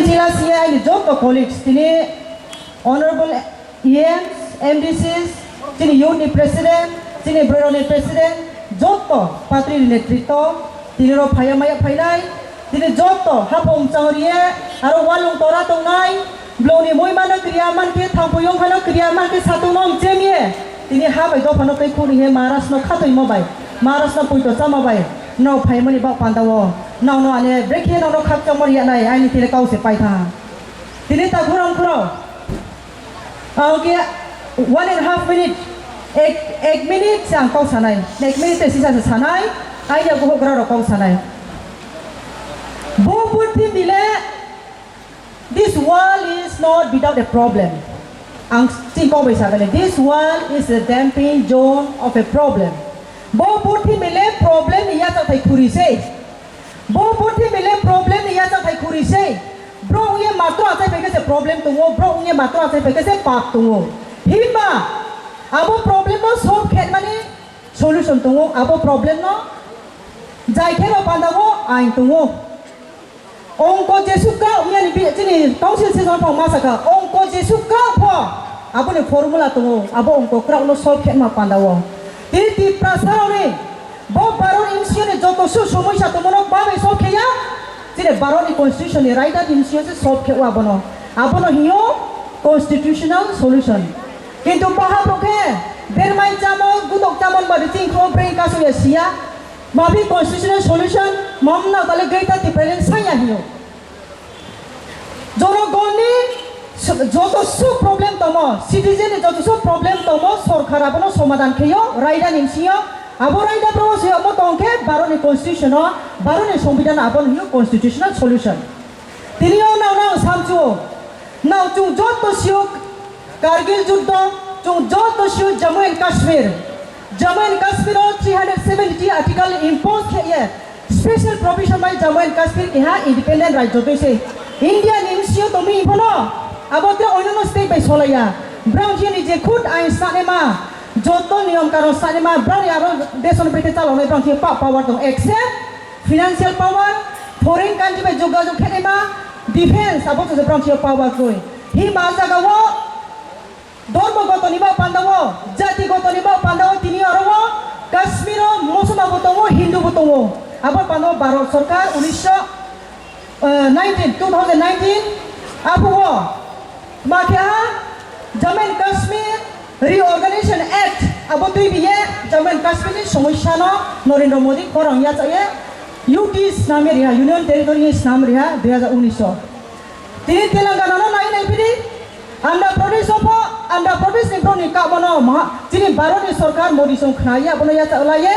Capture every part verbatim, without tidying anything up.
Chila siya aini joto colleagues, tini Honorable E Ms, M D Cs, chini youth ni president, chini borok ni president, joto patri ni netritwo, tini rok phaiya maya phainai, tini joto haphung changriye, aro walung tora tongnai, blong ni moi mano kriya mankhe, thangpui yong phano kriya mankhe, satung no mchemye, tini ha bai dophano tei khuni he Maharaj no khatoi mo bai, Maharaj no puito chama bai, no phaimani bak panda o, no no ane brekhe no no khakchangma riya nai, aini tini kau se paitha. Tini ta khurang khurang. Ang khe one and half minute, ek, ek minute se ang kok sanai, ek minute se sisa se sanai, ai ya buhok gra rok kok sanai. Bo purthimbi le, this world is not without a problem. Ang chini kok bai sagani, this world is a damping zone of a problem. Bo purthimbi le problem ni yachak thai khuri se. Bo purthimbi le problem ni yachak thai khuri se. Bro wngye matro achai phaikhe se problem tongo, bro wngye matro achai phaikhe se pap tongo. Himba abo problem no solve khe mani solution tongo, abo problem no jai khe no panda o ain tongo. Ongko jesuk ka wngya ni bi-, chini council session phang ma saka, ongko jesuk ka pho aboni formula tongo, abo ongko kwrak no solve khe ma panda o. Tini Tiprasa rok ni Bo Bharat ni M C O ni joto su somosya tongmano babai solve kheya, chini Bharat ni constitution ni rider ni M C O se solve khe abono. Abono hiyo constitutional solution. Kintu baha bo khe bermai chamo, gudok chamo ba chini kho brain kasu ya siya. Mabi constitutional solution mamna bale greater difference saya hiyo. Jonogonni s-, joto su problem tongo, citizen ni joto su problem tongo, sorkar abono somadan kheyo, raida ni bisingo, abo raida progo se omo tong khe Bharat ni constitution o, Bharat ni songbidhan abono hino constitutional solution. Tini o nao nao samchu o, nao chung joto siyok Kargil Juddho, chung joto siyok Jammu and Kashmir. Jammu and Kashmir o three hundred seventy article impose khe ye, special provision bai Jammu and Kashmir keha independent rajyo twi se. India ni M C O tongwi phano abo tre onyono state bai solaiya. Brang khe ni je khud ain sanema, joto niyom kanon sanema, brang ni aro deson bete chalonai brang khe pa-, power tong, except financial power, foreign country bai jogajog khenema, defense abo tong brang khe power twi. Hi ma jaga o Dhormo gotoni ba pandao, jati gotoni ba pandao tini oro o Kashmir o Musulman bo tongo, Hindu bo tongo. Abo pandao Bharat Sarkar unisho, eh, nineteen, two thousand nineteen abo o ma khe ha Jammu and Kashmir Reorganization Act abo twi biye Jammu and Kashmir ni somosya no Narendra Modi khorang yachaye U T snam riha, Union Territory snam riha dui hajar unis o. Tini Telangana no nai nai phidi, Andhra Pradesh o pho, Andhra Pradesh ni borok ni kamo no maha, chini Bharat ni sorkar Modi song khna ya, abono yacha lai ye,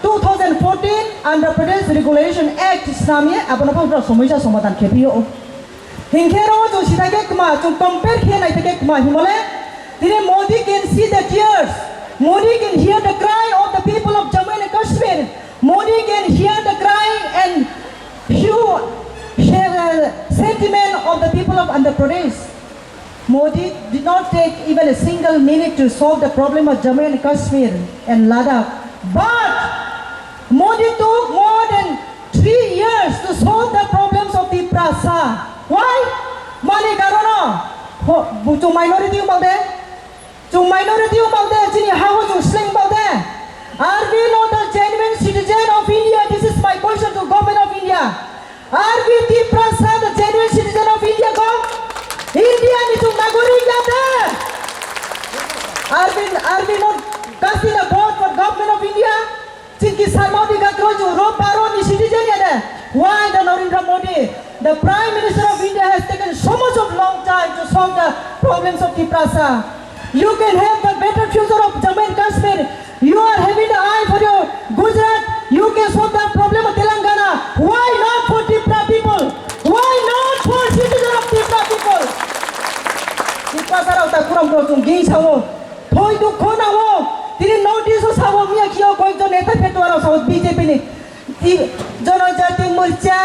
two thousand fourteen Andhra Pradesh Regulation Act snam ye, abono pho borok somosya somadan khe phio. Hinkhe ro chung sithai khe kma, chung compare khe nai khe kma himole, tini Modi can see the tears, Modi can hear the cry of the people of Jammu and Kashmir, Modi can hear the cry and Few share the sentiment of the people of Andhra Pradesh. Modi did not take even a single minute to solve the problem of Jammu and Kashmir and Ladakh. But Modi took more than three years to solve the problems of Tiprasa. Why? Mani karono, ho-, buchung minority wng bang de, Chung minority wng bang de, chini ha o chung sleng bang de. Are we not the genuine citizen of India? This is my question to Government of India. Are we Tiprasa the genuine citizen of India, Gov? India ni chung nagorik ya de? Are we, are we not casting a vote for Government of India? Chini Sarma Odi Gakroi Juro Baro ni citizen ya de. Why the Narendra Modi, the Prime Minister of India, has taken so much of long time to solve the problems of Tiprasa? You can have the better future of Jammu and Kashmir. You are having the eye for your Gujarat. You can solve the problem of Telangana. Why not for Tipra people? Why not for citizen of Tipra people? Tiprasa rok ta kuram kuram chung ging sao. Thoi dukho nango. Tini North East o sabo miya kio koyekjon neta phetuarok sabo B J P ni. Ti-, Jonojati Morcha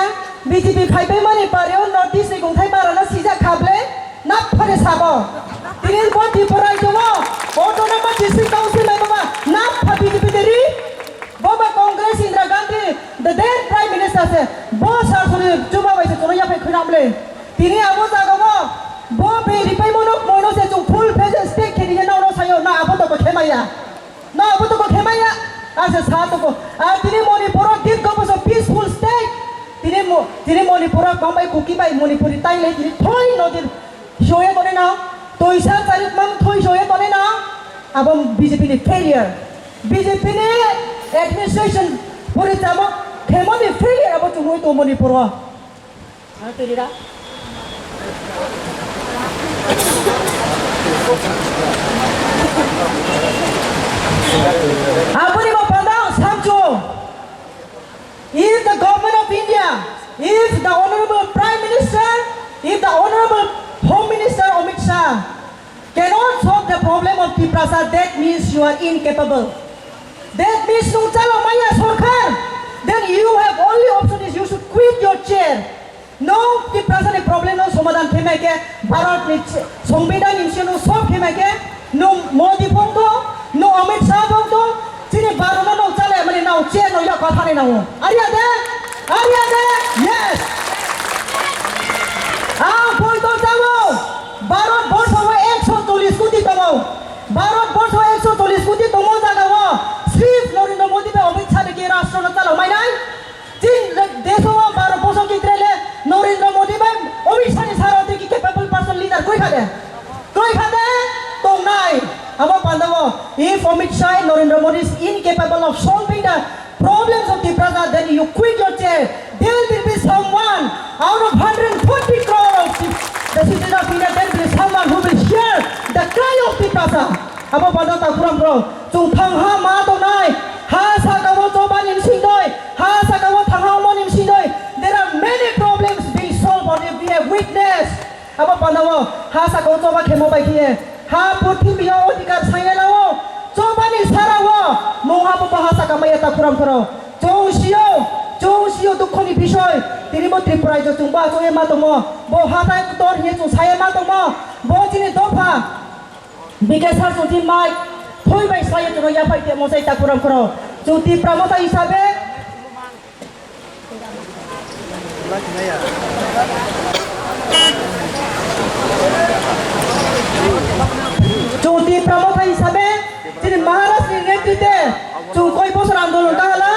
B J P phaipai mani pare o North East ni kongthai barana sijak kha ble. Naphare sabo. Tini bo Tripura tongo. Autonomous District Council mai baba. Napha B J P de ri. Boba Congress Indira Gandhi, the then Prime Minister se. Bo sar suri chuba bai se chono yaphai khwna ble. Tini abo jagao bo be ripai mono moino se chwng full fledged state khe ni hino no sayo na abo to khe maya. Na abo to khe maya. Ase sa to ko. A tini Manipur o did go so peaceful state. Tini mo tini Manipur o bambai Kuki bai Manipuri tai le tini thoi no din. Shoye tone na. Toi sa chari mang thoi shoye tone na. Abo B J P ni failure. B J P ni administration puri chamo khemo ni failure abo chwng to Manipur o. Ano twi rira. Aboni bo panda ang samchu. If the government of India, if the honorable Prime Minister, if the honorable Home Minister Amit Shah cannot solve the problem of Tiprasa, that means you are incapable. That means nung chalo maya sorkar, then you have only option is you should quit your chair. Nwng Tiprasa ni problem no somadhan khe mai khe, Bharat ni ch-, Songbidan ni sino solve khe mai khe, nwng Modi phone to, nwng Amit Shah phone to, chini Bharat no nwng chale mani nwng chair no yak kha thani nwng. Ariya de? Ariya de? Yes. Ang phone to chalo. Bharat borsho o ekso chollish koti tongo. Bharat borsho o ekso chollish koti tongo jaga o. Srif Narendra Modi bai Amit Shah ni ke rashtra no chalo mai nai. Chin deso o baro bosong ki trele Narendra Modi bai Amit Shah ni sara tei ki capable person leader koi khade? Koi khade? Tongnai. Abo pandao, if Amit Shah and Narendra Modi is incapable of solving the problems of Tiprasa, then you quit your chair. There will be someone out of hundred forty crore of the citizens of India, there will be someone who will hear the cry of Tiprasa. Abo pandao takuram bro. Chwng thang ha ma tongnai, ha saka o choba ni bsing doi, ha saka o thang ha omo ni bsing doi. There are many problems being solved on every witness. Abo pandao ha saka o choba khemo bai khe ha purthimbi o odhikar saiya lao choba ni sara o mungha bo ha saka maya takuram khoro. Chwng sio, chwng sio dukho ni bisoi. Tini bo Tripura rajyo chwng bo achuk ma tongmo, bo hatai tor hiye chwng saya ma tongmo, bo chini dopha. B K sir chwng twi mai thoi bai sai chwng yaphai temo sai takuram khoro. Chwng Tipra motha hisabe, chwng Tipra motha hisabe chini Maharaj ni netrite chwng koi bosor andolon kahala,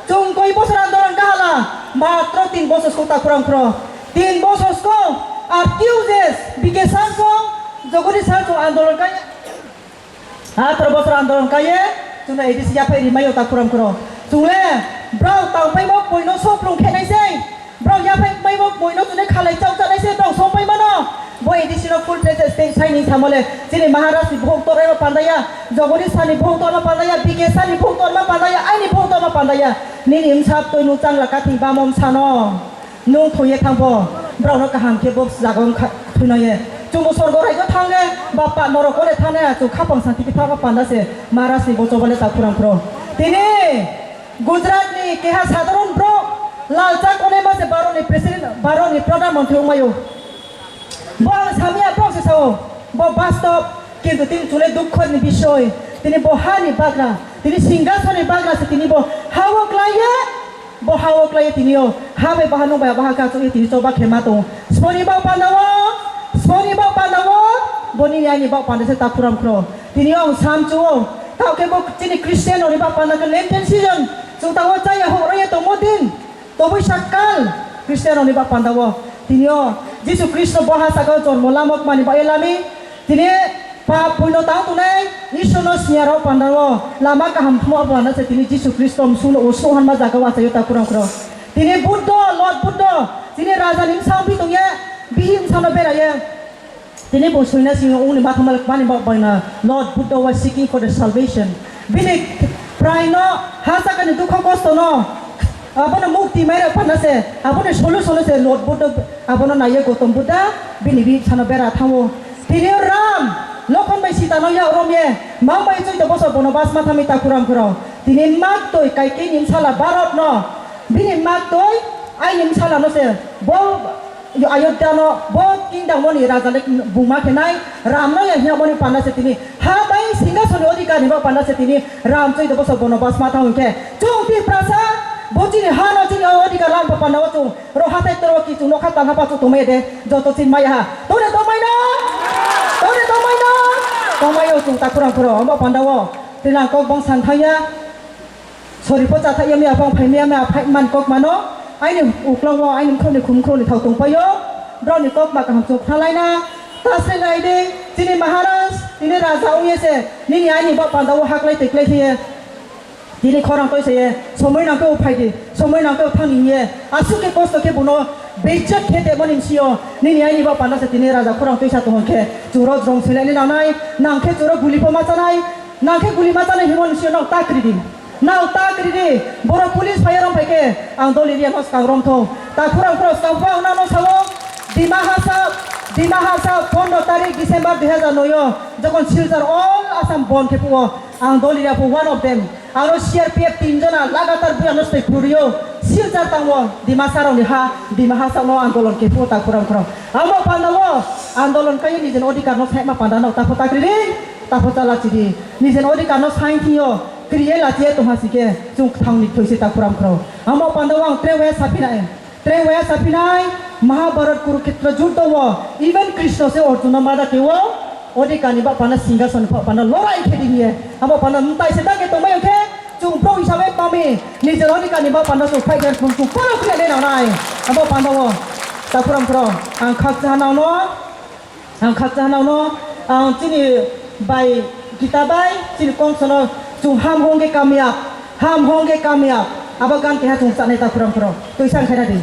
chwng koi bosor andolon kahala, matro tin bosor sko takuram khoro. Tin bosor sko, ar Q J S, B K sir chwng, Jagadish sir chwng andolon kai. Atro bosor andolon kaiye, chwngno A D C yaphai rimai o takuram khoro. Chwngle, brao tangpaimo poino soplung khenai sei. Brao yaphai maimo poino chwngno khalai chao chanai sei, brao songpai mano. Bo A D C no full fledged state sai ni samole, chini Maharaj ni buhuk torma pandaya, Jagadish sir ni buhuk torma pandaya, B K sir ni buhuk torma pandaya, aini buhuk torma pandaya. Nini msap toi nu changla kathi bamom sano. Nwng thwiye thangbo, borokno kaham khe bo jaga wng kha thwinaye. Chwngbo sorgo raijao thangle, ba pa norok ole thangnai, achuk khapang santi khe thangma panda se Maharaj ni bo chobale takhurang phro. Tini Gujarat ni keha sadharon borok Lalcha Konaima se Bharat ni president, Bharat ni pradhan mantri wngmaio. Bo ang samya borok se sao, bo bastob, kintu tini chwle dukho ni bisoy, tini bo ha ni bagra, tini singhason ni bagra se tini bo ha o klaiye. Bo ha o klai tini o, ha bai baha nung bai baha ka chukye tini choba khe ma tongo. Soni bak panda o, soni bak panda o, bo nini ani bak panda se takhuram khro. Tini o ang sam chu o, tao khe bo chini Christian rok ni bak panda khe Lenten season, chwng tao chaya hok raya tongmo din, tobui sakal Christian rok ni bak panda o. Tini o Jisu Khristo bo ha saka o jormo lamok mani bai lami, tini Pap puino tang tongnai Ishwarno siyarok pandao lama kaham thumao panda se tini Jisu Khristo msungno usu hanma jaga wachaio ta kurang kro. Tini Buddho, Lord Buddho, tini raja ni bwsang bi tongye, bihik bwsano beraye. Tini bo soina singo ungni mathamal mani bok baina Lord Buddha was seeking for the salvation. Bini prai no ha sakani dukho kosto no abono mukti mairok panda se, aboni solution se Lord Buddha abono naiye Gautam Buddha bini bihik bwsano bera thango. Tini Ram, Lokhon bai Sita no yak romye, mang bai chwito bosor bono bas ma thangwi takhurang khurao. Tini mak toi Kaikeini bwsala Bharat no, bini mak toi aini bwsala no se bo Ayodhya no bo kingdom moni raja le buma khe nai, Ram no ya hiya moni panda se tini ha bai singhason ni odhikar ni bo panda se tini Ram chwito bosor bono bas ma thang khe. Chwng Tiprasa Bo chini ha no chini o adhikar lang pa panda o chung ro hathai toro ki chung nokha tang ha pa chung tongmai de joto chin maya ha. Tore tongmai no? Tore tongmai no? Tongmai o chung takhurang khuro omo panda o. Twilang kok bong san thangya. Sori po cha thai yami apang phai mi yami aphai man kok mano. Aini uklong o aini khoni khum khoni thau tong payo. Broni kok ma kaham chung khnalai na. Tasle nai de chini Maharaj, chini Raja ong ye se. Nini aini bak panda o haklai teklai thiye. Tini khorang toi saye, somoi nang khe uphai di, somoi nang khe uphang ni hiye, aswk khe kosto khe bono bejak khe temo ni sio, nini aini ba panda se tini raja khorang toi sa tong khe, churo jrong silai ni nangnai, nang khe churo guli po ma chanai, nang khe guli ma chanai himo ni sio nang ta kri di, nang ta kri di, borok police phai rong phai khe, ang doli ria no skang rom thong, ta khorang khorang skang phang nang no sao, Dima Hasao, Dima Hasao, pondro tarik December dui hazar noi o, jokon Silchar all Assam bon khe phuo, ang doli ria phu one of them. Aro C R P F tin jona lagatar buya no stay phurio. Silchar tangmo Dimasa rok ni ha, Dima Hasao no andolon khe phuo ta khorang khorang. Amo panda o andolon kai nijin odhikar no saima panda no ta pho ta kri di, ta pho ta lachi di. Nijin odhikar no sain thio, kriye lachi ye tongha sike, chung thang ni thoi se ta khorang khorang. Amo panda o ang tre waya saphi nai. Tre waya saphinai Mahabharat Kurukshetra juddo o even Krishna se Arjuna mada keo odhikani ba pana singhason pha pana lorai khe diye abo pana mtai se dage tongmai khe chung pro hisabe pami nijor odhikani ba pana chung fight khe chung chung poro khe le nanai abo pana o tapuram pro ang khakcha nang no Ang khakcha hanao no, ang chini bai Gita bai, chini kongsono chung ham hong ge kamya, ham hong ge kamya, abo gan keha chung chanai ta khurang khurang, twi sang khaina di.